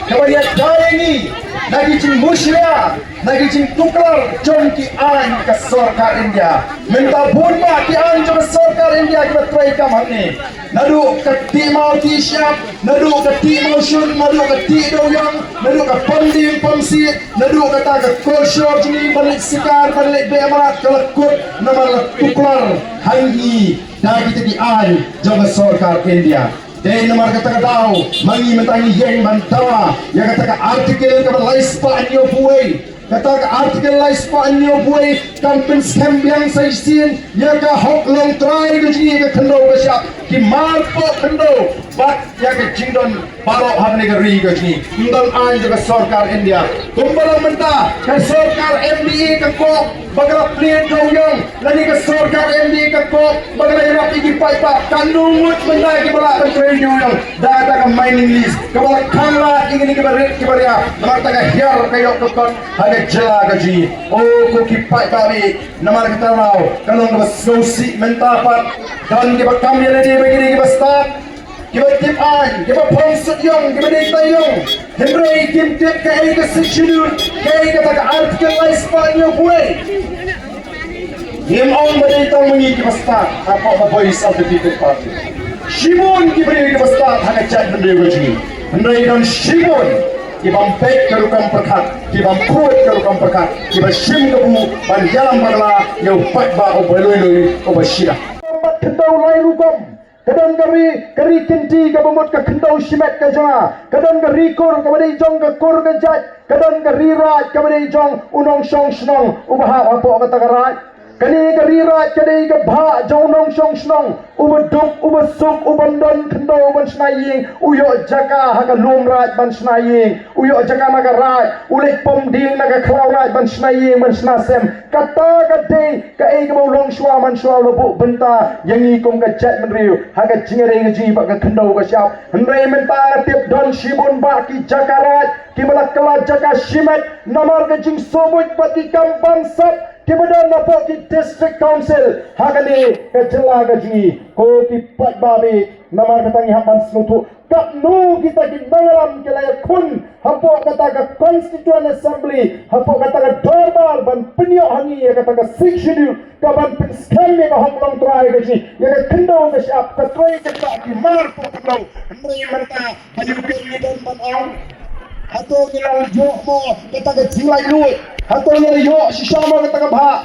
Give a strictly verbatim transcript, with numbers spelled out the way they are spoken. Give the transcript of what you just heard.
Kaba ïada ïa ngi na ki jingmushlia, na ki jingtuklar jong ki aiñ ka sorkar India. Mynta bun bah ki aiñ jong ka sorkar India kiba trei kam hangne. Naduh ka tih maw tih shyiap, naduh ka tih mawshun, naduh ka tih dewiong, naduh ka pom dieng pom siej, naduh kata ka kolshor jong ngi ban leit shikar, ban leit beh mrad, ka la kut namar la tuklar ha ngi da kita ki aiñ jong ka sorkar India. Dei namar kata ka daw ma ngi mynta ngi ïeng ban dawa ïa kata ka article kaba lai spah hynñiew phew wei. Kata ka article lai spah hynñiew phew wei kan pynskhem biang sa shisien ïa ka hok longtrai ka jong ngi, ka khyndew ka shyiap, ki marpoh khyndew bad ïa ka jingdon baroh ha kane ka ri ka jong ngi. Ym don aiñ jong ka sorkar India. Kumba long mynta ka sorkar M D A ka kok ba ka la plie dewiong, lane ka sorkar M D A ka kok ba ka la ïarap ïa ki paidbah. Katno ngut mynta kiba lah ban trei dewiong da kata ka mining lease kaba la khanglad ïa kine kiba rit kiba ria. Namar kata ka hiar ka ïoh ka kot ha ka jylla ka jong ngi. O ko ki paidbah, namar kata ka daw ka long kaba sngewsih mynta pat don kiba kam ïa lade bad kine kiba stad, kiba tip aiñ, kiba phong sut ïong, kiba dei taiong. Hynrei kim tip kaei ka Sixth Schedule, kaei kata ka article lai spah hynñiew phew wei. Ngim ong ba dei tang ma ngi kiba stad hapoh ka Voice of the People Party. Shibun ki briew kiba stad ha ka jaitbynriew ka jong ngi. Hynrei don shibun ki bym peit ka rukom pyrkhat, ki bym khuid ka rukom pyrkhat, kiba shim kabu ban ïalam bakla ïa u paidbah uba lui lui, uba shida. Bad khyndew lai rukom. Ka don ka ri, ka ri kynti kaba mut ka khyndew shimet ka jong nga. Ka don ka ri kur kaba dei jong ka kur ka jait. Ka don ka ri raij kaba dei jong u nongshong shnong uba hap hapoh kata ka raij. Kane ka ri raij ka dei ka bhah jong u nongshong shnong uba duk, uba suk, uban don khyndew, uban shna ïing, u ïoh jaka ha ka lum raij ban shna ïing, u ïoh jaka na ka raij, u leit pom dieng na ka khlaw raij ban shna ïing, ban shna sem. Kata ka dei kaei kaba u longshuwa manshuwa u la buh bynta ïa ngi kum ka jaitbynriew ha ka jingïadei ka jong ngi bad ka khyndew ka shyiap. Hynrei mynta nga tip don shibun bah ki jaka raij kiba la kylla jaka shimet namar ka jingsngewbha bad ki kam pansat kiba don napoh ki district council ha kane ka jylla ka jong ngi. Ko ki paidbah, namar kata ngi hap ban sngewthuh katno kita ki nongïalam ki la ïakhun hapoh kata ka Constituent Assembly, hapoh kata ka dorbar ban pynïoh ha ngi ïa kata ka Sixth Schedule, ka ban pynskhem ïa ka hok longtrai ka jong ngi, ïa ka khyndew ka shyiap, ka trei ka ktah, ki marpoh khyndew. Hynrei mynta hajuh ngi don ban ong, hato ngi la ïoh mo kata ka jinglaitluid? Hato ngi la ïoh shisha mo kata ka bhah?